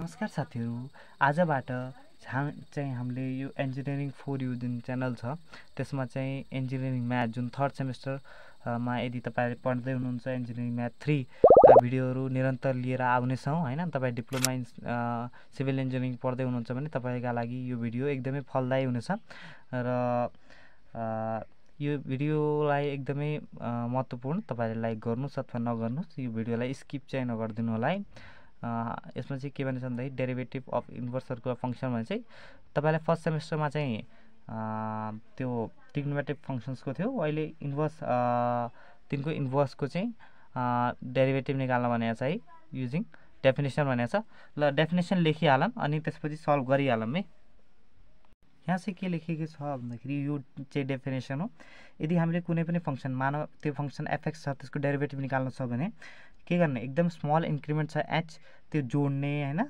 नमस्कार साथीहरू, आजबाट चाहिँ हामीले यो इन्जिनियरिङ फर यु जुन च्यानल छ त्यसमा चाहिँ इन्जिनियरिङ म्याथ जुन थर्ड सेमेस्टरमा यदि तपाईहरु पढ्दै हुनुहुन्छ इन्जिनियरिङ म्याथ 3 का भिडियोहरू निरन्तर लिएर आउनेछौँ हैन। तपाई डिप्लोमा इन सिभिल इन्जिनियरिङ पढ्दै हुनुहुन्छ भने तपाईका लागि यो भिडियो एकदमै फलदायी हुनेछ र यो भिडियोलाई एकदमै महत्त्वपूर्ण तपाईले लाइक गर्नुस् अथवा नगर्नुस्, यो भिडियोलाई स्किप चाहिँ नगर्दिनु होला है। यसमा चाहिँ के भन्छ भन्दाखेरि derivative of inverse circular function भने चाहिँ तपाईलाई फर्स्ट सेमेस्टरमा चाहिँ त्यो ट्रिग्नोमेट्रिक फंक्शन्सको थियो। अहिले इन्भर्स तिनको इन्भर्सको चाहिँ डेरिभेटिभ निकाल्न भनेको छ है, युजिङ डेफिनेसन भनेको छ। ल डेफिनेसन लेखिहालौँ अनि त्यसपछि सल्भ गरिहालौँ है। यहाँ चाहिँ के लेखेको छ भन्दाखेरि यो चाहिँ डेफिनेसन हो। यदि हामीले कुनै पनि फंक्शन मानव त्यो फंक्शन एफएक्स छ त्यसको डेरिभेटिभ निकाल्न छ भने के गर्ने, एकदम स्मल इन्क्रिमेन्ट छ एच त्यो जोड्ने हैन।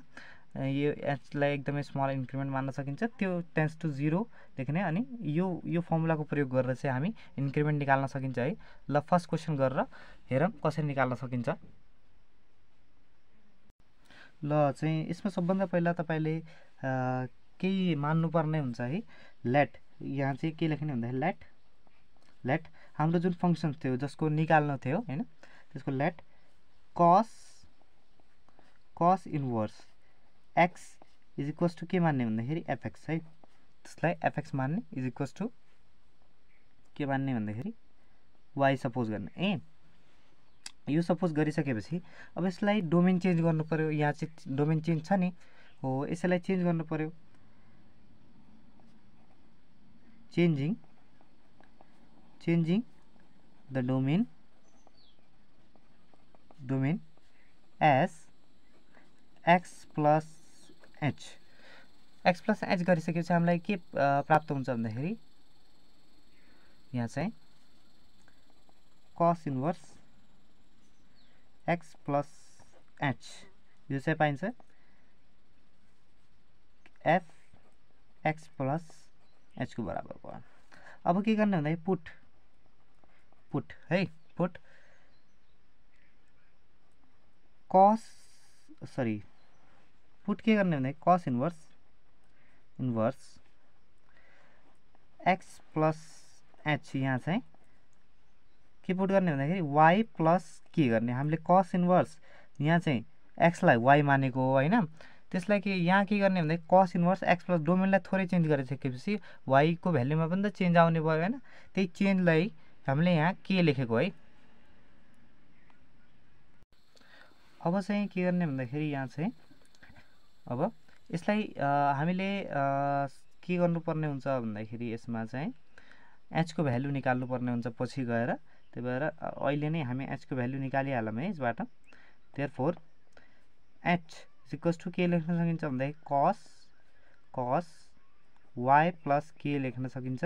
यो एच लाई एकदमै स्मल इन्क्रिमेन्ट मान्न सकिन्छ, त्यो टेन्स टु 0 लेख्ने अनि यो फर्मुलाको प्रयोग गरेर चाहिँ हामी इन्क्रिमेन्ट निकाल्न सकिन्छ है। ल फर्स्ट क्वेशन गरेर हेरौँ कसरी निकाल्न सकिन्छ। ल चाहिँ यसमा सबभन्दा पहिला तपाईले केही मान्नुपर्ने हुन्छ है। लेट यहाँ चाहिँ के लेख्ने भन्दाखेरि लेट हाम्रो जुन फंक्शन थियो जसको निकाल्न थियो हैन, त्यसको let cos inverse x is equals to के मान्ने भन्दाखेरि fx है। त्यसलाई fx मान्ने इज इक्वल्स टु के मान्ने भन्दाखेरि y सपोज गर्ने। यो सपोज गरिसकेपछि अब यसलाई डोमेन चेन्ज गर्नु पर्यो। यहाँ चाहिँ डोमेन चेन्ज छ नि हो, यसलाई चेन्ज गर्नु पर्यो। Changing the domain as x plus h गरिसकेपछि हामीलाई के प्राप्त हुन्छ भन्दाखेरि यहाँ चाहिँ cos inverse x plus h यो चाहिँ पाइन्छ f x plus h को बराबर भयो। अब के गर्ने भन्दाखेरि पुट है, पुट के गर्ने भन्दाखेरि cos inverse x plus h यहाँ चाहिँ के पुट गर्ने भन्दाखेरि y प्लस के गर्ने, हामीले cos इन्भर्स यहाँ चाहिँ x लाई y मानेको हो हैन। त्यसलाई के यहाँ के गर्ने भन्दाखेरि cos इन्भर्स x प्लस डोमेनलाई थोरै चेन्ज गरिसकेपछि y को भ्यालुमा पनि त चेन्ज आउने भयो हैन। त्यही चेन्जलाई हामीले यहाँ के लेखेको है। अब चाहिँ के गर्ने भन्दाखेरि यहाँ चाहिँ अब यसलाई हामीले के गर्नुपर्ने हुन्छ भन्दाखेरि यसमा चाहिँ h को भ्यालु निकाल्नु पर्ने हुन्छ पछि गएर। त्यही भएर अहिले नै हामी h को भ्यालु निकालिहालौँ है यसबाट। Therefore h is equals to के लेख्न सकिन्छ भन्दाखेरि cos y प्लस के लेख्न सकिन्छ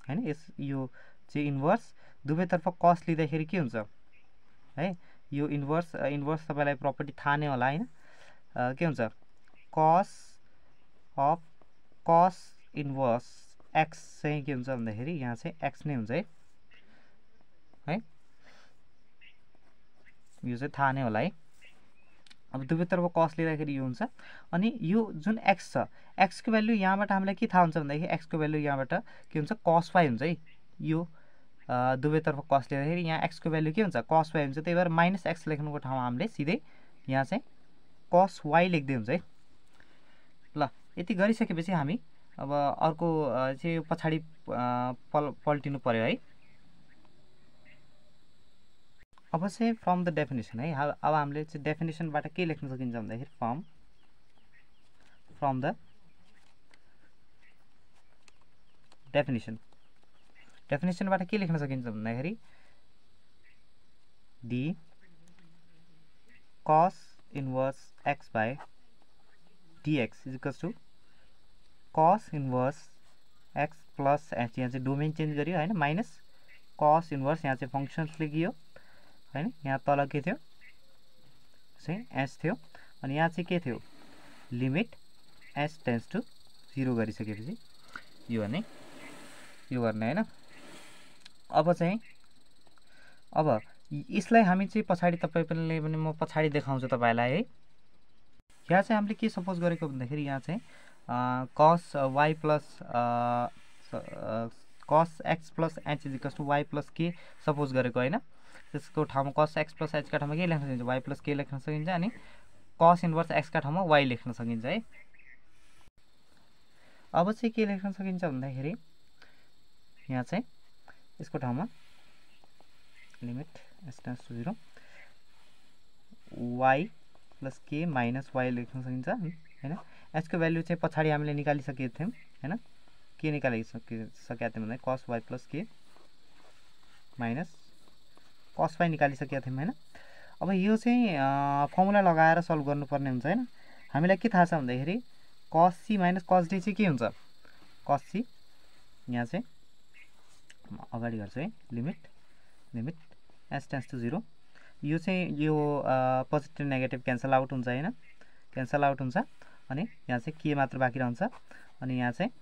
हैन। यो चाहिँ इन्भर्स दुवैतर्फ cos लिँदाखेरि के हुन्छ है, यो इन्भर्स तपाईलाई प्रपर्टी थाहा नै होला हैन। के हुन्छ cos इन्भर्स x चाहिँ के हुन्छ भन्दाखेरि यहाँ चाहिँ x नै हुन्छ है। यो चाहिँ थाहा नै होला है। अब दुवैतर्फ cos लिँदाखेरि यो हुन्छ अनि यो जुन x छ x को भ्यालु यहाँबाट हामीलाई के थाहा हुन्छ भन्दाखेरि x को भ्यालु यहाँबाट के हुन्छ cos y हुन्छ है। यो दुवैतर्फ cos लिँदाखेरि यहाँ x को भ्यालु के हुन्छ cos y हुन्छ। त्यही भएर माइनस x लेख्नुको ठाउँमा हामीले सिधै यहाँ चाहिँ cos y लेख्दै हुन्छ है। ल यति गरिसकेपछि हामी अब अर्को चाहिँ यो पछाडी पल्टिनु पर्यो है। अब चाहिँ फ्रम द डेफिनेसन है। अब हामीले चाहिँ डेफिनेसनबाट के लेख्न सकिन्छ भन्दाखेरि फ्रम द डेफिनेसनबाट के लेख्न सकिन्छ भन्दाखेरि d cos inverse x by dx is equals to cos inverse x plus h। यहाँ चाहिँ डोमेन चेन्ज गरियो हैन, माइनस cos इन्भर्स यहाँ चाहिँ फंक्शन्स लेखियो हैन। यहाँ तल के थियो चाहिँ h थियो अनि यहाँ चाहिँ के थियो लिमिट h टेन्स टु 0 गरिसकेपछि यो गर्ने हैन। अब चाहिँ यसलाई हामी चाहिँ पछाडी तपाईले पनि म पछाडी देखाउँछु तपाईलाई है। यहाँ चाहिँ हामीले के सपोज गरेको भन्दाखेरि यहाँ चाहिँ cos y plus cos x plus h is equals to y plus k suppose गरेको हैन। त्यसको ठाउँमा cos x प्लस h का ठाउँमा के लेख्न सकिन्छ, y प्लस k लेख्न सकिन्छ अनि cos इन्भर्स x का ठाउँमा y लेख्न सकिन्छ है। अब चाहिँ के लेख्न सकिन्छ भन्दाखेरि यहाँ चाहिँ यसको ठाउँमा limit s tends to 0 y plus k minus y लेख्न सकिन्छ हैन। h को भ्यालु चाहिँ पछाडी हामीले निकालिसकेका थियौं हैन। के निकालिसकेका थियौं भन्दा cos y plus k minus cos y निकालिसकेका थियौं हैन। अब यो चाहिँ फर्मुला लगाएर सल्भ गर्नुपर्ने हुन्छ हैन। हामीलाई के थाहा छ भन्दाखेरि cos c minus cos d चाहिँ के हुन्छ, cos c यहाँ चाहिँ अगाडि गर्छु है, लिमिट s टेन्ड्स टु 0 यो चाहिँ यो पोजिटिभ नेगेटिभ क्यान्सल आउट हुन्छ हैन, क्यान्सल आउट हुन्छ अनि यहाँ चाहिँ के मात्र बाँकी रहन्छ अनि यहाँ चाहिँ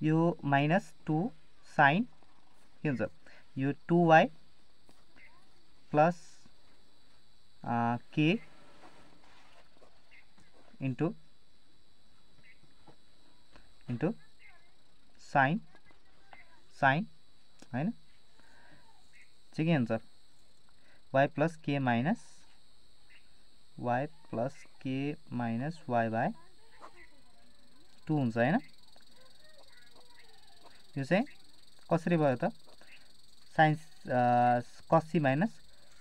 यो माइनस 2 sin के हुन्छ यो 2y plus k into sin हैन चाहिँ के हुन्छ y plus k minus y by 2 हुन्छ हैन। यो चाहिँ कसरी भयो त sin cos c minus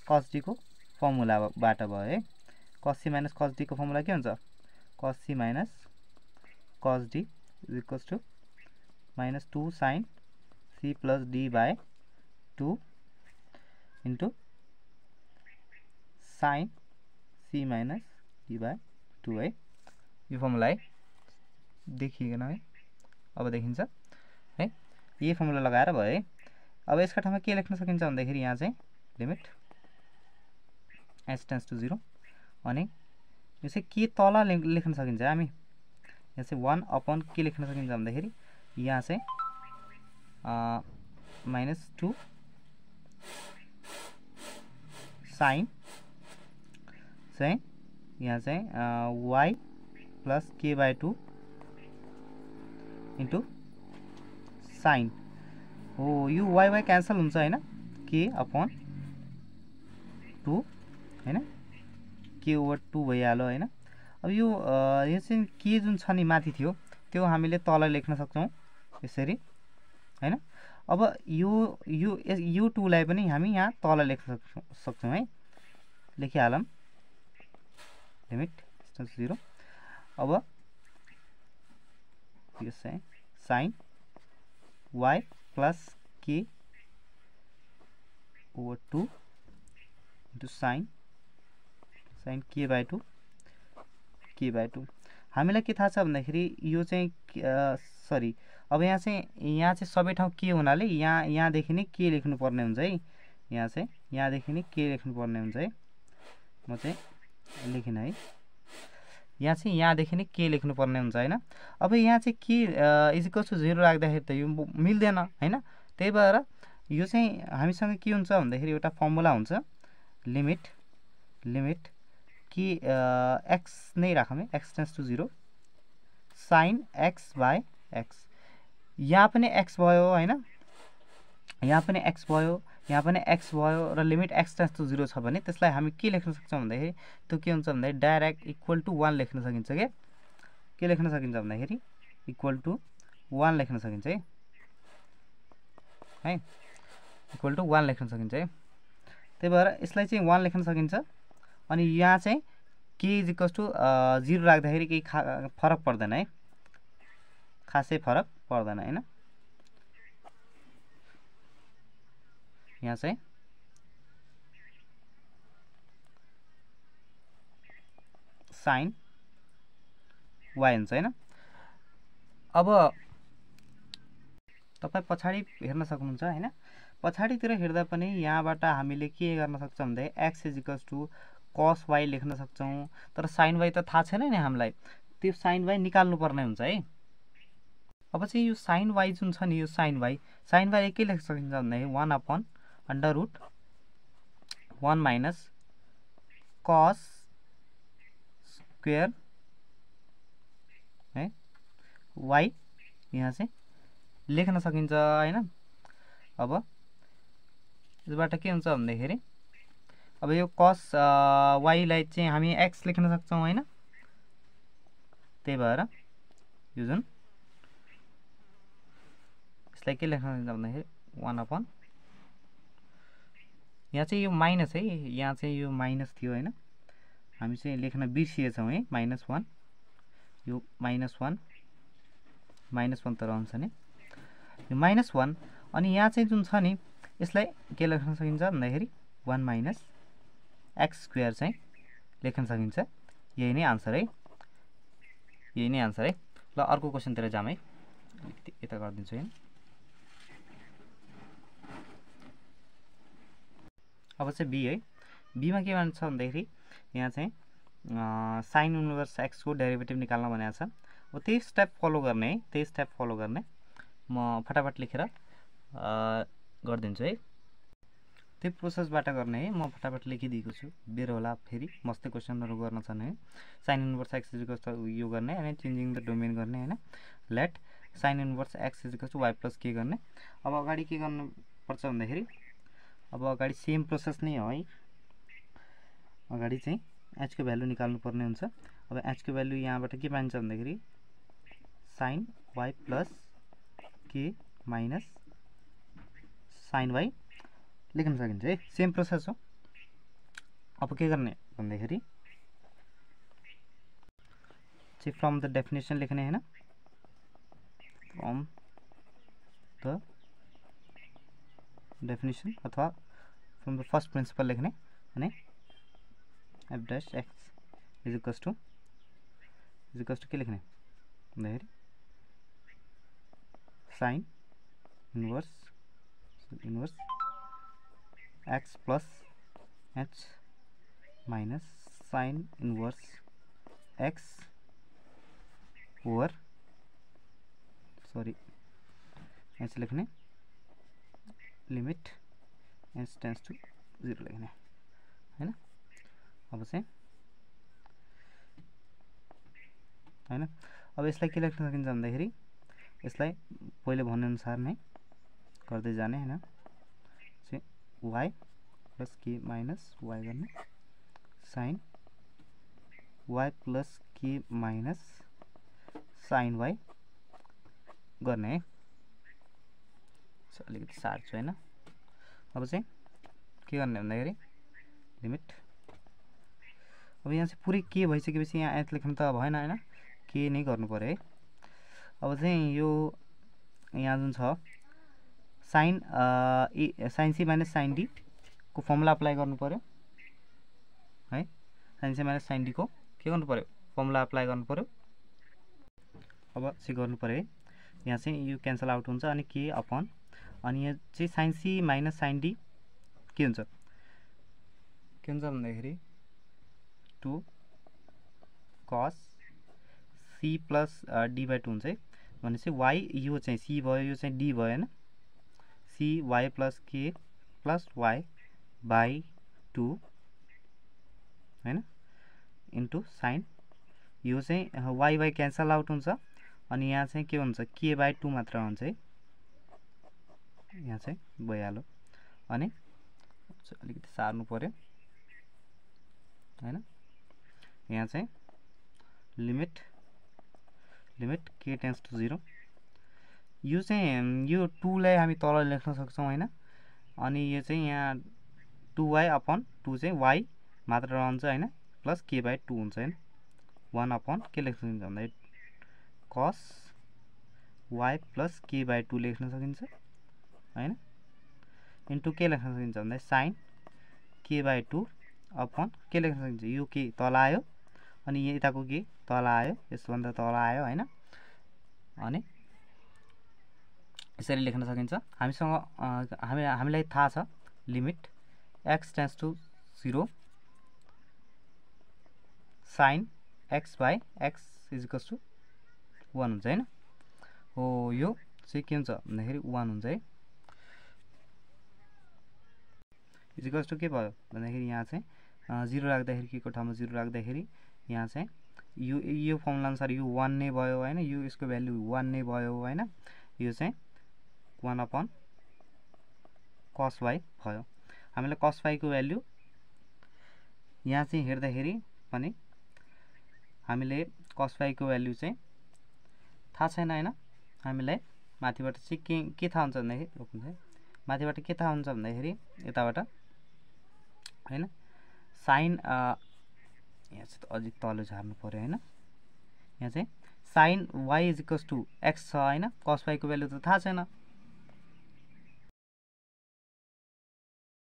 cos d को फर्मुलाबाट भयो है। cos c minus cos d को फर्मुला के हुन्छ, cos c minus cos d is equals to minus 2 sin c plus d by 2 into sin c minus d by 2 है। यो formula है, देखिएन है, अब देखिन्छ है। यही फर्मुला लगाएर भयो है। अब यसका ठाउँमा के लेख्न सकिन्छ भन्दाखेरि यहाँ चाहिँ लिमिट s टेन्ड्स टु 0 अनि यो चाहिँ के तल लेख्न सकिन्छ हामी, यहाँ चाहिँ 1 अपन के लेख्न सकिन्छ भन्दाखेरि यहाँ चाहिँ माइनस 2 sin चाहिँ यहाँ चाहिँ y plus k by 2 into sin हो यो y क्यान्सल हुन्छ हैन, k अपन 2 हैन, k ओभर 2 भइहाल्यो हैन। अब यो चाहिँ के जुन छ नि माथि थियो त्यो हामीले तल लेख्न सक्छौं यसरी हैन। अब यो 2 लाई पनि हामी यहाँ तल लेख्न सक्छौं है, लेखिहालौं लिमिट 0। अब यो चाहिँ sin y plus k over 2 into sin k by 2 हामीलाई के थाहा छ भन्दाखेरि यो चाहिँ सरी अब यहाँ चाहिँ सबै ठाउँ के हुनाले यहाँदेखि नै के लेख्नु पर्ने हुन्छ है। यहाँदेखि नै के लेख्नु पर्ने हुन्छ है, म चाहिँ लेखिन है। यहाँदेखि नै के लेख्नु पर्ने हुन्छ हैन। अब यहाँ चाहिँ के इज इक्वल्स टु 0 राख्दाखेरि त यो मिल्दैन हैन। त्यही भएर यो चाहिँ हामीसँग के हुन्छ भन्दाखेरि एउटा फर्मुला हुन्छ लिमिट कि x नै राखौँ है, x tends to 0 sin x by x। यहाँ पनि x भयो हैन, यहाँ पनि x भयो, यहाँ पनि x भयो र लिमिट x टेन्ड्स टु 0 छ भने त्यसलाई हामी के लेख्न सक्छौं भन्दाखेरि त्यो के हुन्छ भन्दाखेरि डाइरेक्ट इक्वल टु 1 लेख्न सकिन्छ के लेख्न सकिन्छ भन्दाखेरि इक्वल टु 1 लेख्न सकिन्छ है इक्वल टु 1 लेख्न सकिन्छ है। त्यही भएर यसलाई चाहिँ 1 लेख्न सकिन्छ अनि यहाँ चाहिँ k इज इक्वल्स टु 0 राख्दाखेरि केही फरक पर्दैन है, खासै फरक पर्दैन हैन। यहाँ चाहिँ sin y हुन्छ हैन। अब तपाई पछाडी हेर्न सक्नुहुन्छ हैन, पछाडीतिर हेर्दा पनि यहाँबाट हामीले के गर्न सक्छौं भन्दा x is equals to cos y लेख्न सक्छौं। तर sin y त थाहा छैन नि हामीलाई, त्यो sin y निकाल्नु पर्ने हुन्छ है। अब चाहिँ यो sin y जुन छ नि यो sin y के लेख्न सकिन्छ भन्दाखेरि 1 upon under root 1 minus cos square y यहाँ चाहिँ लेख्न सकिन्छ हैन। अब यसबाट के हुन्छ भन्दाखेरि अब यो cos y लाई चाहिँ हामी x लेख्न सक्छौं हैन। त्यही भएर यो जुन यसलाई के लेख्न सकिन्छ भन्दाखेरि 1 यहाँ चाहिँ यो माइनस है, यहाँ चाहिँ यो माइनस थियो हैन, हामी चाहिँ लेख्न बिर्सिएछौं है। -1 यो -1 त रहन्छ नि यो -1 अनि यहाँ चाहिँ जुन छ नि यसलाई के लेख्न सकिन्छ भन्दाखेरि 1 - x स्क्वायर चाहिँ लेख्न सकिन्छ। यही नै आन्सर है, यही नै आन्सर है। ल अर्को क्वेशनतिर जाम है, अलिकति यता गर्दिन्छु हैन। अब चाहिँ बी है, बीमा के भन्छ भन्दाखेरि यहाँ चाहिँ साइन इन्भर्स x को डेरिभेटिभ निकाल्न भनेको छ। अब त्यही स्टेप फलो गर्ने है, त्यही स्टेप फलो गर्ने। म फटाफट लेखेर गर्दिन्छु है, त्यही प्रोसेसबाट गर्ने है। म फटाफट लेखिदिएको छु, बेर होला फेरि मस्तै क्वेशनहरु गर्न छन् है। साइन इन्भर्स x यो गर्ने अनि चेन्जिङ द डोमेन गर्ने हैन। Late sign inverse x y + k गर्ने। अब अगाडि के गर्नु पर्छ भन्दाखेरि अब अगाडि सेम प्रोसेस नै हो है। अगाडि चाहिँ h को भ्यालु निकाल्नु पर्ने हुन्छ। अब h को भ्यालु यहाँबाट के पाइन्छ भन्दाखेरि sin y + k - sin y लेख्न सकिन्छ है, सेम प्रोसेस हो। अब के गर्ने भन्दाखेरि चाहिँ फ्रम द डेफिनेसन लेख्ने हैन, फ्रम द डेफिनेसन अथवा फ्रम द फर्स्ट प्रिन्सिपल लेख्ने अनि f dash x is equals to के लेख्ने भन्दाखेरि sin inverse x plus h minus sin inverse x over h लेख्ने लिमिट h tends to 0 लेख्ने हैन। अब चाहिँ हैन, अब यसलाई के लेख्न सकिन्छ भन्दाखेरि यसलाई पहिले भने अनुसार नै गर्दै जाने हैन। चाहिँ y + k - y गर्ने sin y + k - sin y गर्ने है। अलिकति साह्रो छ हैन। अब चाहिँ के गर्ने भन्दाखेरि लिमिट, अब यहाँ चाहिँ पुरै के भइसकेपछि यहाँ h लेख्नु त भएन हैन, के नै गर्नु पर्यो है। अब चाहिँ यो यहाँ जुन छ sin c - sin d को फर्मुला अप्लाई गर्नु पर्यो है। sin c - sin d को के गर्नु पर्यो, फर्मुला अप्लाई गर्नु पर्यो। अब चाहिँ गर्नु पर्यो है, यहाँ चाहिँ यो क्यान्सल आउट हुन्छ अनि k अपन अनि यहाँ चाहिँ sin c - sin d के हुन्छ भन्दाखेरि 2 cos c + d/2 हुन्छ है। भनेपछि y यो चाहिँ c भयो, यो चाहिँ d भयो हैन। c y + k + y/2 हैन इन्टु sin, यो चाहिँ y क्यान्सल आउट हुन्छ अनि यहाँ चाहिँ के हुन्छ k/2 मात्र हुन्छ है। यहाँ चाहिँ भइहाल्यो अनि अलिकति सार्नु पर्यो हैन। यहाँ चाहिँ लिमिट k tends to 0, यो चाहिँ यो 2 लाई हामी तल लेख्न सक्छौं हैन। अनि यो चाहिँ यहाँ 2y/2 चाहिँ y मात्र रहन्छ हैन, प्लस k/2 हुन्छ हैन। 1 के लेख्न सकिन्छ भन्दाखेरि cos y + k/2 लेख्न सकिन्छ हैन, इन्टु के लेख्न सकिन्छ भन्दाखेरि sin k/2 अपन के लेख्न सकिन्छ, यो के तल आयो अनि यताको के तल आयो, यसभन्दा तल आयो हैन। अनि यसरी लेख्न सकिन्छ। हामीसँग हामीलाई थाहा छ limit x tends to 0 sin x/x = 1 हुन्छ हैन। हो यो चाहिँ के हुन्छ भन्दाखेरि 1 हुन्छ है। इक्वल्स टु के भयो भन्दाखेरि यहाँ चाहिँ 0 राख्दाखेरि के को ठाउँमा 0 राख्दाखेरि यहाँ चाहिँ यो फर्मुला अनुसार यो 1 नै भयो हैन, यो यसको भ्यालु 1 नै भयो हैन, यो चाहिँ 1 अपन cos y भयो। हामीले cos y को भ्यालु यहाँ चाहिँ हेर्दाखेरि पनि हामीले cos y को भ्यालु चाहिँ थाहा छैन हैन, हामीलाई माथिबाट चाहिँ के थाहा हुन्छ भन्दाखेरि माथिबाट के थाहा हुन्छ भन्दाखेरि यताबाट हैन sin यहाँ चाहिँ अझै तल झार्नु पर्यो हैन, यहाँ चाहिँ sin y = x छ हैन, cos y को भ्यालु त थाहा छैन।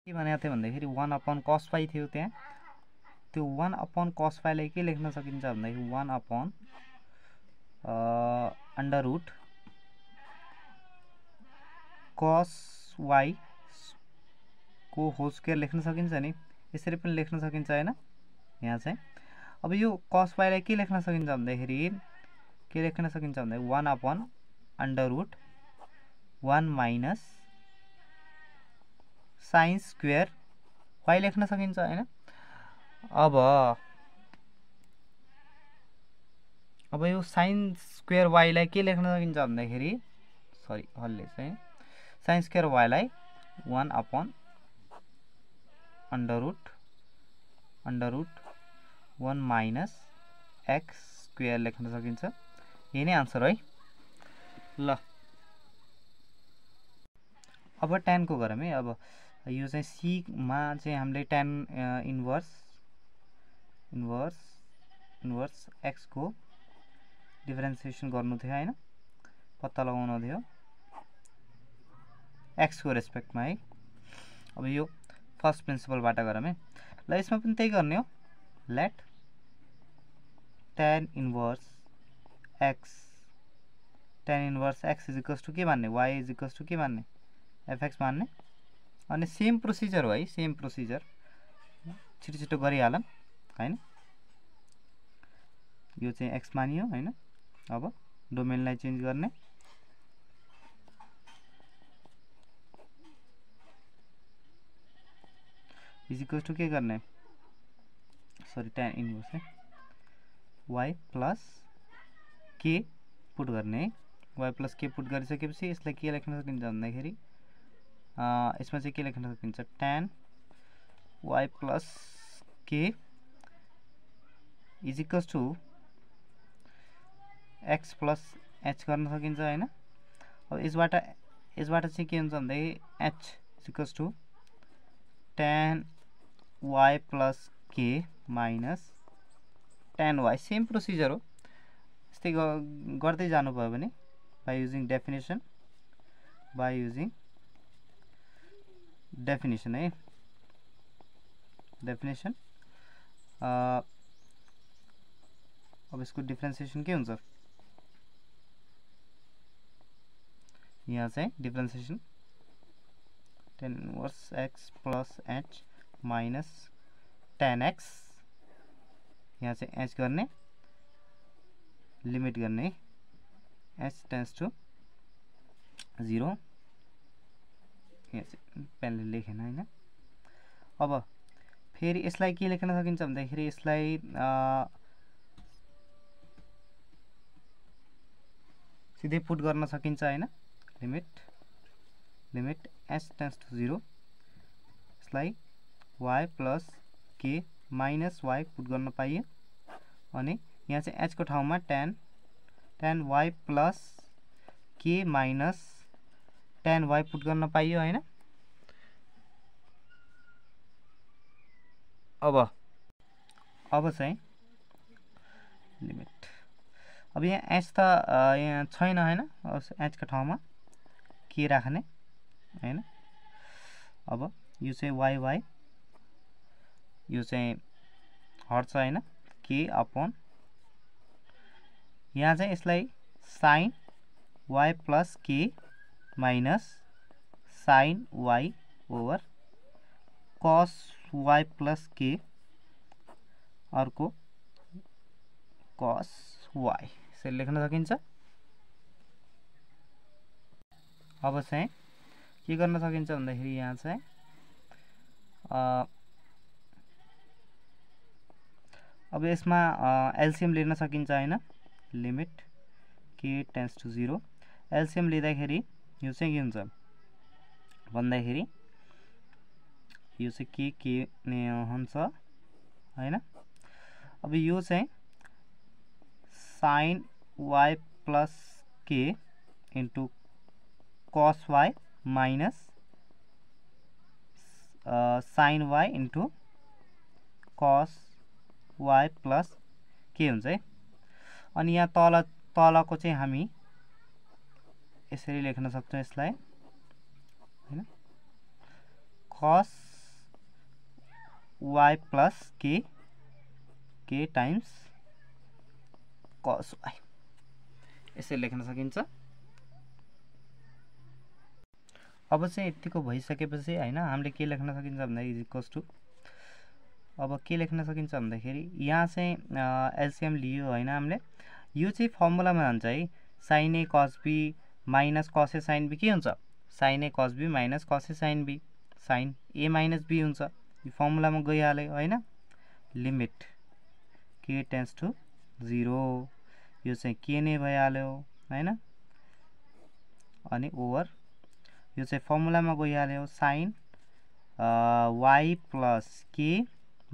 के भनेको थियो भन्दाखेरि 1 अपन cos y थियो त्यहाँ, त्यो 1 अपन cos y लाई के लेख्न सकिन्छ भन्दाखेरि 1 upon under root cos y को होल स्क्वायर लेख्न सकिन्छ नि, यसरी पनि लेख्न सकिन्छ हैन। यहाँ चाहिँ अब यो cos y लाई के लेख्न सकिन्छ भन्दाखेरि 1 upon under root 1 minus sin square y लेख्न सकिन्छ हैन। अब यो sin स्क्वायर y लाई के लेख्न सकिन्छ भन्दाखेरि सरी हलले चाहिँ sin स्क्वायर y लाई 1 upon under root 1 minus x square लेख्न सकिन्छ। यही नै आन्सर है। ल अब tan को गरौँ है। अब यो चाहिँ c मा चाहिँ हामीले tan इन्भर्स x को डिफरेन्सिएसन गर्नु थियो हैन, पत्ता लगाउनु थियो x को रेस्पेक्टमा है। अब यो फर्स्ट प्रिन्सिपलबाट गरौँ है। ल यसमा पनि त्यही गर्ने हो, लेट tan इन्भर्स x = के मान्ने, y = के मान्ने, fx मान्ने। अनि सेम प्रोसिजर हो है, सेम प्रोसिजर छिटो गरिहालौँ हैन। यो चाहिँ x मानियो हैन। अब डोमेनलाई चेन्ज गर्ने, = के गर्ने, सरी tan इन्भर्स है y प्लस k पुट गर्ने, y प्लस k पुट गरिसकेपछि यसलाई के लेख्न सकिन्छ भन्दाखेरि यसमा चाहिँ के लेख्न सकिन्छ, tan y plus k = x plus h गर्न सकिन्छ हैन। अब यसबाट चाहिँ के हुन्छ भन्दाखेरि h = tan y plus k minus tan y, same procedure हो। यस्तै गर्दै जानु भयो भने बाइ युजिङ डेफिनेसन है, डेफिनेसन। अब यसको डिफरेन्सिएसन के हुन्छ, यहाँ चाहिँ differentiation tan inverse x plus h minus tan x, यहाँ चाहिँ h गर्ने, लिमिट गर्ने, h टेन्ड्स टु 0, यहाँ चाहिँ पेनले लेखेन हैन। अब फेरि यसलाई के लेख्न सकिन्छ भन्दाखेरि यसलाई सिधै पुट गर्न सकिन्छ हैन, लिमिट h टेन्ड्स टु 0, यसलाई y plus k minus y put गर्न पाइयो। अनि यहाँ चाहिँ h को ठाउँमा tan y plus k minus tan y put गर्न पाइयो हैन। अब चाहिँ लिमिट, अब यहाँ h त यहाँ छैन हैन, h को ठाउँमा k राख्ने हैन। अब यो चाहिँ y यो चाहिँ हट्छ हैन, k अपन यहाँ चाहिँ यसलाई sin y plus k minus sin y over cos y plus k अर्को cos y यसरी लेख्न सकिन्छ। अब चाहिँ के गर्न सकिन्छ भन्दाखेरि यहाँ चाहिँ अब यसमा एलसीएम लिन सकिन्छ हैन limit k tends to 0 LCM लिँदाखेरि यो चाहिँ के हुन्छ भन्दाखेरि यो चाहिँ के ने हुन्छ हैन अब यो चाहिँ sin y plus k into cos y minus sin y into cos y plus k हुन्छ है अनि यहाँ तलको चाहिँ हामी यसरी लेख्न सक्छौं यसलाई हैन cos y plus k times cos y यसरी लेख्न सकिन्छ अब चाहिँ यतिको भइसकेपछि हैन हामीले के लेख्न सकिन्छ भन्दा इज इक्वल्स टु अब के लेख्न सकिन्छ भन्दाखेरि यहाँ चाहिँ एलसीएम लियो हैन हामीले यो चाहिँ फर्मुलामा हुन्छ है sin a cos b minus cos a sin b के हुन्छ sin a cos b minus cos a sin b sin a minus b हुन्छ यो फर्मुलामा गइहाल्यो हैन लिमिट k टेन्ड्स टु 0 यो चाहिँ के नै भइहाल्यो हैन अनि ओभर यो चाहिँ फर्मुलामा गइहाल्यो sin y plus k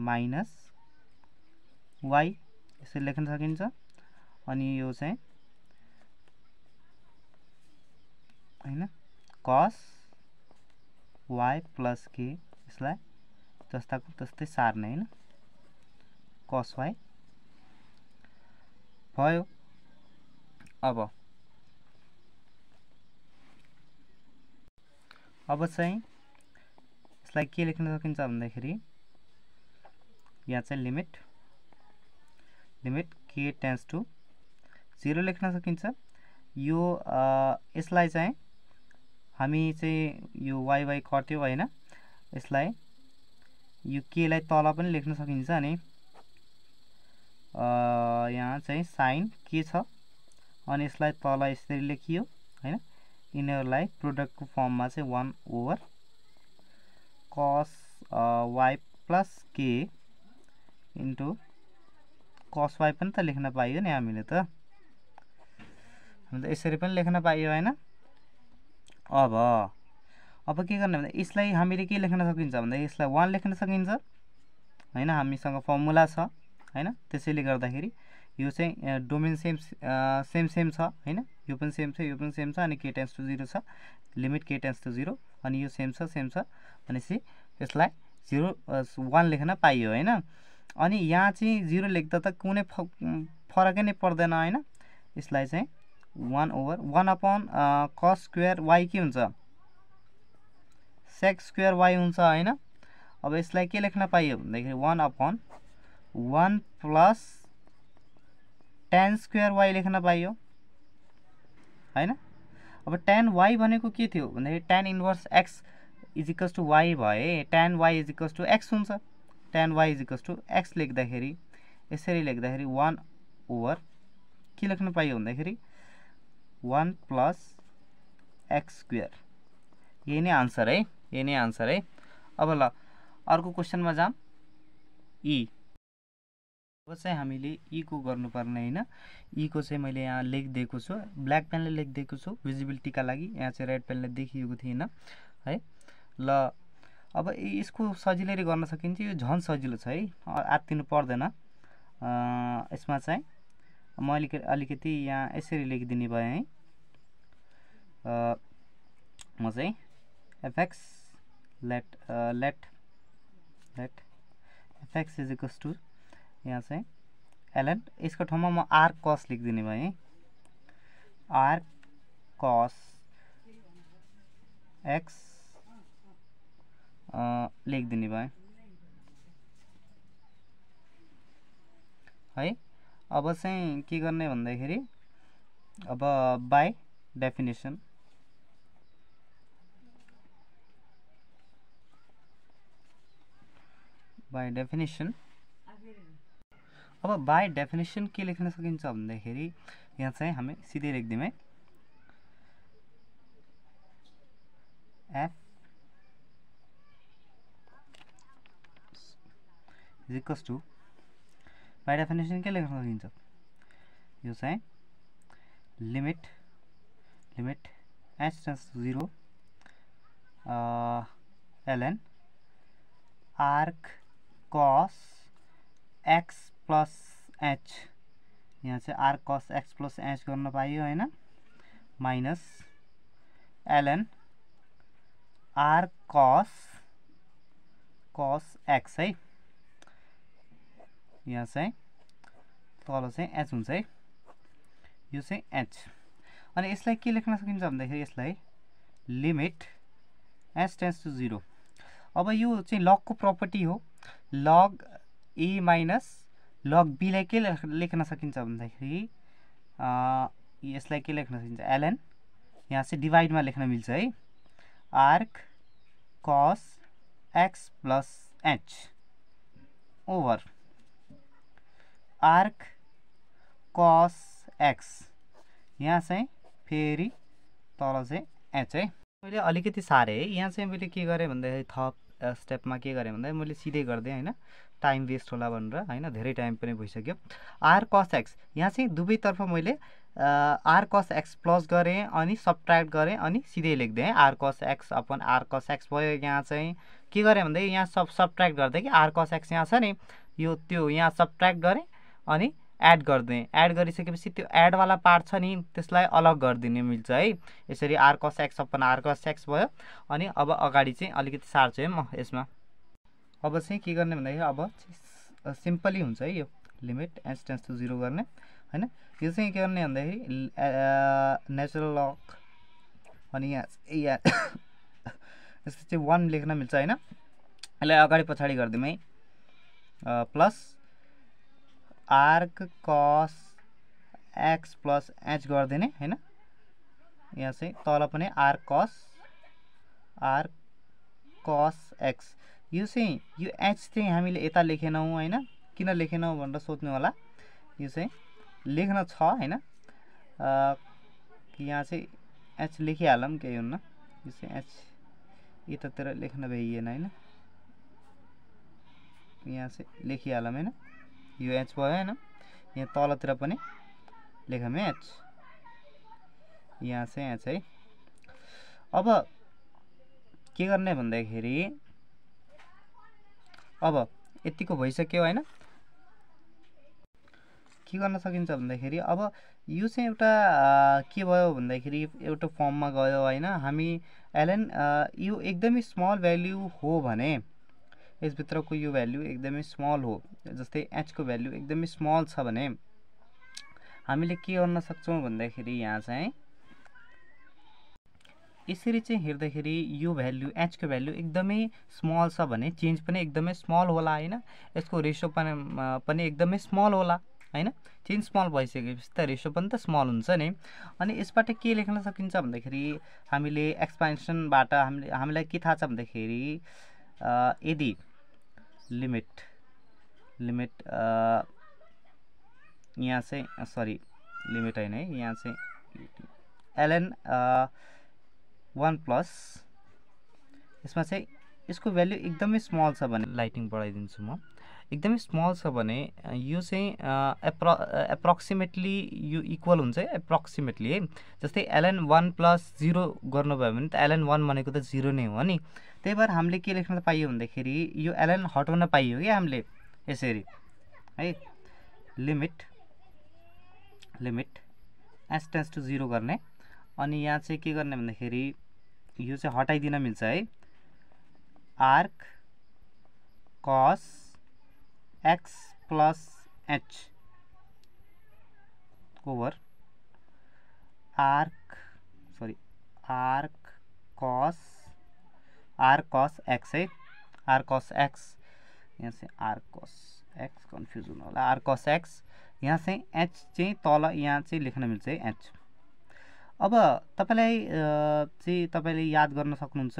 minus y यसरी लेख्न सकिन्छ अनि यो चाहिँ हैन cos y plus k यसलाई जस्ताको तस्तै सार्ने हैन cos y भयो अब चाहिँ यसलाई के लेख्न सकिन्छ भन्दाखेरि यहाँ चाहिँ लिमिट k टेन्ड्स टु 0 लेख्न सकिन्छ यो यसलाई चाहिँ हामी चाहिँ यो y कट्यो हैन यसलाई यो k लाई तल पनि लेख्न सकिन्छ अनि यहाँ चाहिँ sin k छ अनि यसलाई तल यसरी लेखियो हैन यिनीहरुलाई प्रोडक्टको फर्ममा चाहिँ 1 over cos y plus k into cos y पनि त लेख्न पाइयो नि हामीले त यसरी पनि लेख्न पाइयो हैन अब के गर्ने भन्दा यसलाई हामीले के लेख्न सकिन्छ भन्दा यसलाई 1 लेख्न सकिन्छ हैन हामीसँग फर्मुला छ हैन त्यसैले गर्दाखेरि यो चाहिँ डोमेन सेम छ हैन यो पनि सेम छ अनि k टेन्ड्स टु 0 छ लिमिट k टेन्ड्स टु 0 अनि यो सेम छ भनेपछि यसलाई 1 लेख्न पाइयो हैन अनि यहाँ चाहिँ 0 लेख्दा त कुनै फरकै नै पर्दैन हैन यसलाई चाहिँ 1 over 1 upon cos square y के हुन्छ sec स्क्वायर y हुन्छ हैन अब यसलाई के लेख्न पाइयो भन्दाखेरि 1 upon 1 plus tan square y लेख्न पाइयो हैन अब tan y भनेको के थियो भन्दाखेरि tan inverse x is equals to y भए tan y is equals to x हुन्छ tan y is equals to x लेख्दाखेरि यसरी लेख्दाखेरि 1 ओभर के लेख्न पाइयो भन्दाखेरि 1 प्लस x स्क्वायर यही नै आन्सर है अब ल अर्को क्वेशनमा जाम e अब चाहिँ हामीले e को गर्नुपर्ने हैन e को चाहिँ मैले यहाँ लेखिदिएको छु ब्ल्याक पेनले लेखिदिएको छु भिजिबिलिटीका लागि यहाँ चाहिँ रेड पेनले देखिएको थिएन है ल अब यसको सजिलैले गर्न सकिन्छ यो झन् सजिलो छ है आत्तिनु पर्दैन यसमा चाहिँ म अलिकति यहाँ यसरी लेखिदिने भए है म चाहिँ fx let fx is equals to यहाँ चाहिँ ln यसको ठाउँमा म r cos लेखिदिने भए है r cos x लेखिदिने भए है अब चाहिँ के गर्ने भन्दाखेरि अब बाइ डेफिनेसन अब बाइ डेफिनेसन के लेख्न सकिन्छ भन्दाखेरि यहाँ चाहिँ हामी सिधै लेख्दियौँ है f is equals to by definition के लेख्न सकिन्छ यो चाहिँ limit h tends to 0 ln arc cos x plus h यहाँ चाहिँ arc cos x plus h गर्न पाइयो हैन minus ln arc cos x है यहाँ चाहिँ तल चाहिँ h हुन्छ है यो चाहिँ h अनि यसलाई के लेख्न सकिन्छ भन्दाखेरि यसलाई लिमिट h टेन्ड्स टु 0 अब यो चाहिँ log को प्रपर्टी हो log a minus log b लाई के लेख्न सकिन्छ भन्दाखेरि यसलाई के लेख्न सकिन्छ ln यहाँ चाहिँ डिवाइड मा लेख्न मिल्छ है arc cos x plus h over arc cos x यहाँ चाहिँ फेरि तल चाहिँ h है मैले अलिकति सारे है यहाँ चाहिँ मैले के गरेँ भन्दाखेरि थप स्टेपमा के गरेँ भन्दा मैले सिधै गर्दै हैन टाइम वेस्ट होला भनेर हैन धेरै टाइम पनि भइसक्यो r cos x यहाँ चाहिँ दुवैतर्फ मैले r cos x प्लस गरेँ अनि सबट्र्याक्ट गरेँ अनि सिधै लेख्दै है r cos x upon r cos x भयो यहाँ चाहिँ के गरेँ भन्दा यहाँ सबट्र्याक्ट गर्दै कि r cos x यहाँ छ नि यो त्यो यहाँ सबट्र्याक्ट गरेँ अनि एड गर्दै एड गरिसकेपछि त्यो एड वाला पार्ट छ नि त्यसलाई अलग गरिदिने मिल्छ है यसरी r cos x upon r cos x भयो अनि अब अगाडि चाहिँ अलिकति सार्छु है म यसमा अब चाहिँ के गर्ने भन्दाखेरि अब सिम्पली हुन्छ है यो लिमिट h टेन्ड्स टु 0 गर्ने हैन यो चाहिँ के गर्ने भन्दाखेरि नेचुरल लग अनि यहाँ यस्तो चाहिँ 1 लेख्न मिल्छ हैन यसलाई अगाडि पछाडी गर्दिम है plus arc cos x plus h गर्दिने हैन यहाँ चाहिँ तल पनि arc cos x यो चाहिँ यो h चाहिँ हामीले यता लेखेनौ हैन किन लेखेनौ भनेर सोध्नु होला यो चाहिँ लेख्न छ हैन यहाँ चाहिँ h लेखिहालौं केही हुन्न यो चाहिँ h यतातिर लेख्न भइएन हैन यहाँ चाहिँ लेखिहालौं हैन यो h भयो हैन यहाँ तलतिर पनि लेखौँ h यहाँ चाहिँ h है अब के गर्ने भन्दाखेरि अब यतिको भइसक्यो हैन के गर्न सकिन्छ भन्दाखेरि अब यो चाहिँ एउटा के भयो भन्दाखेरि एउटा फर्ममा गयो हैन हामी ln यो एकदमै स्मल भ्यालु हो भने यसभित्रको यो भ्यालु एकदमै स्मल हो जस्तै h को भ्यालु एकदमै स्मल छ भने हामीले के गर्न सक्छौं भन्दाखेरि यहाँ चाहिँ यसरी चाहिँ हेर्दाखेरि यो भ्यालु h को भ्यालु एकदमै स्मल छ भने चेन्ज पनि एकदमै स्मल होला हैन यसको रेशियो पनि एकदमै स्मल होला हैन चेन्ज स्मल भइसकेपछि त रेशियो पनि त स्मल हुन्छ नि अनि यसबाट के लेख्न सकिन्छ भन्दाखेरि हामीले एक्सपेन्सनबाट हामीलाई के थाहा छ भन्दाखेरि यदि लिमिट यहाँ चाहिँ सरी लिमिट हैन है यहाँ चाहिँ ln 1 प्लस यसमा चाहिँ यसको भ्यालु एकदमै स्मल छ भने लाइटिङ बढाइदिन्छु म एकदमै स्मल छ भने यो चाहिँ एप्रोक्सिमेटली यो इक्वल हुन्छ एप्रोक्सिमेटली है जस्तै ln 1 प्लस 0 गर्नुभयो भने त ln 1 भनेको त 0 नै हो नि त्यही भएर हामीले के लेख्न पाइयो भन्दाखेरि यो ln हटाउन पाइयो के हामीले यसरी है लिमिट h टेन्ड्स टु 0 गर्ने अनि यहाँ चाहिँ के गर्ने भन्दाखेरि यो चाहिँ हटाइदिन मिल्छ है arc cos x plus h over arc cos x है arc cos x यहाँ चाहिँ arc cos x कन्फ्युज हुनु होला arc cos x यहाँ चाहिँ h चाहिँ तल यहाँ चाहिँ लेख्न मिल्छ है h अब तपाईले याद गर्न सक्नुहुन्छ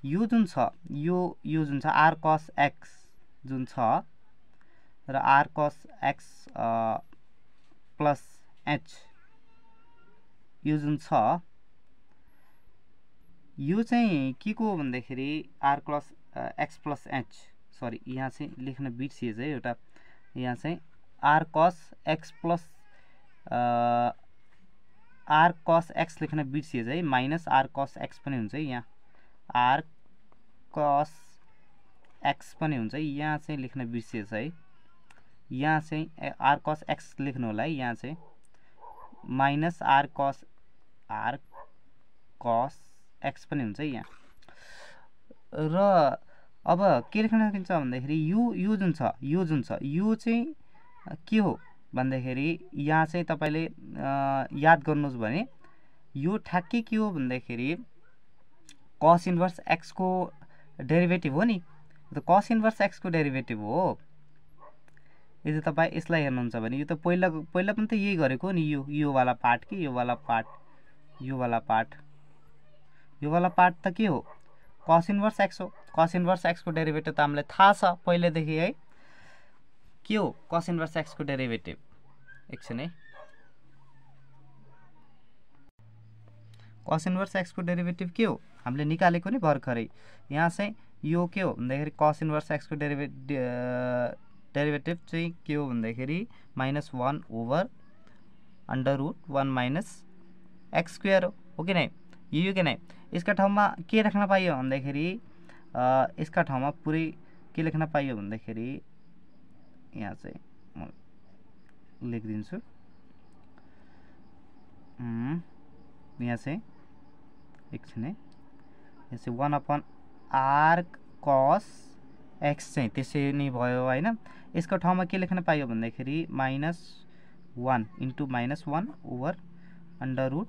यो जुन छ यो जुन छ r cos x जुन छ र r cos x plus h यो जुन छ यो चाहिँ के को भन्दाखेरि r cos x plus h sorry यहाँ चाहिँ लेख्न बिर्सिएछ है एउटा यहाँ चाहिँ arc cos x plus arc cos x लेख्न बिर्सिएछ है, माइनस आर कस एक्स पनि हुन्छ है, यहाँ आर कस एक्स पनि हुन्छ है, यहाँ चाहिँ लेख्न बिर्सिएछ है, यहाँ चाहिँ आर कस एक्स लेख्नु होला है, यहाँ चाहिँ माइनस आर कस एक्स पनि हुन्छ है यहाँ। र अब के लेख्न सकिन्छ भन्दाखेरि यो जुन छ यो चाहिँ के हो भन्दाखेरि यहाँ चाहिँ तपाईले याद गर्नुहोस् भने यो ठ्याक्कै के हो भन्दाखेरि कस इन्भर्स एक्स को डेरिभेटिभ हो नि, त कस इन्भर्स एक्स को डेरिभेटिभ हो। यदि तपाईँ यसलाई हेर्नुहुन्छ भने यो त पहिला पनि त यही गरेको नि, यो वाला पार्ट कि यो वाला पार्ट त के हो कस इन्भर्स एक्स हो। कस इन्भर्स एक्स को डेरिभेटिभ त हामीलाई थाहा छ पहिलेदेखि है, के हो कस इन्भर्स एक्स को डेरिभेटिभ, एकछिन है, कस इन्भर्स एक्स को डेरिभेटिभ के हो हामीले निकालेको नि भर्खरै। यहाँ चाहिँ यो के हो भन्दाखेरि कस इन्भर्स एक्स को डेरिभेटिभ चाहिँ के हो भन्दाखेरि -1 over under root 1 minus x square हो कि नहीं, यो कि नहीं। यसका ठाउँमा के राख्न पाइयो भन्दाखेरि यसका ठाउँमा पुरै के लेख्न पाइयो भन्दाखेरि यहाँ चाहिँ म लेखिदिन्छु, यहाँ चाहिँ एकछिन है, यहाँ चाहिँ 1/r cos x चाहिँ त्यसै नै भयो हैन। यसको ठाउँमा के लेख्न पाइयो भन्दाखेरि -1 into -1 over under root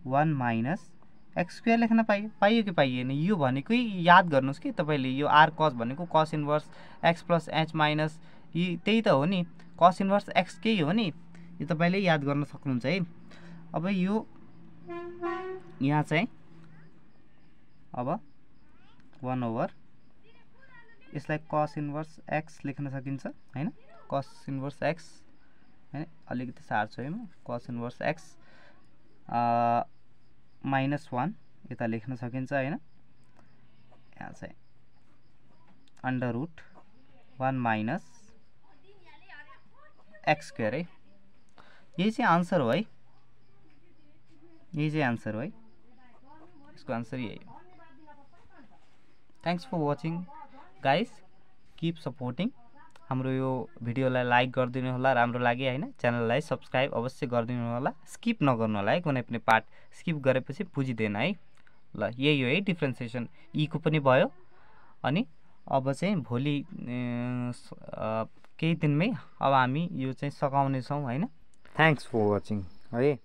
1 minus x square लेख्न पाइयो कि पाइएन। यो भनेकै याद गर्नुस् कि तपाईले, यो आर कस भनेको कस inverse x plus H minus त्यही त हो नि, कस इन्भर्स एक्स केही हो नि, यो तपाईले याद गर्न सक्नुहुन्छ है। अब यो यहाँ चाहिँ अब 1 ओभर यसलाई कस इन्भर्स एक्स लेख्न सकिन्छ हैन, कस इन्भर्स एक्स हैन, अलिकति सार्छु है म, कस इन्भर्स एक्स -1 यता लेख्न सकिन्छ हैन, यहाँ चाहिँ under root 1 minus x square है। यही चाहिँ आन्सर हो है, यही चाहिँ आन्सर हो है, इसको आन्सर यही हो। Thanks for watching guys, keep supporting. हाम्रो यो भिडियोलाई लाइक गरिदिनु होला, राम्रो लाग्यो हैन, च्यानललाई सब्स्क्राइब अवश्य गरिदिनु होला, स्किप नगर्नु होला है, कुनै पनि पार्ट स्किप गरेपछि बुझिदैन है। ल यही हो है डिफ्रेन्सिएसन, ई को पनि भयो। अनि अब चाहिँ भोलि केही दिनमै अब हामी यो चाहिँ सकाउने छौं हैन। थ्याङ्क्स फर वाचिङ है।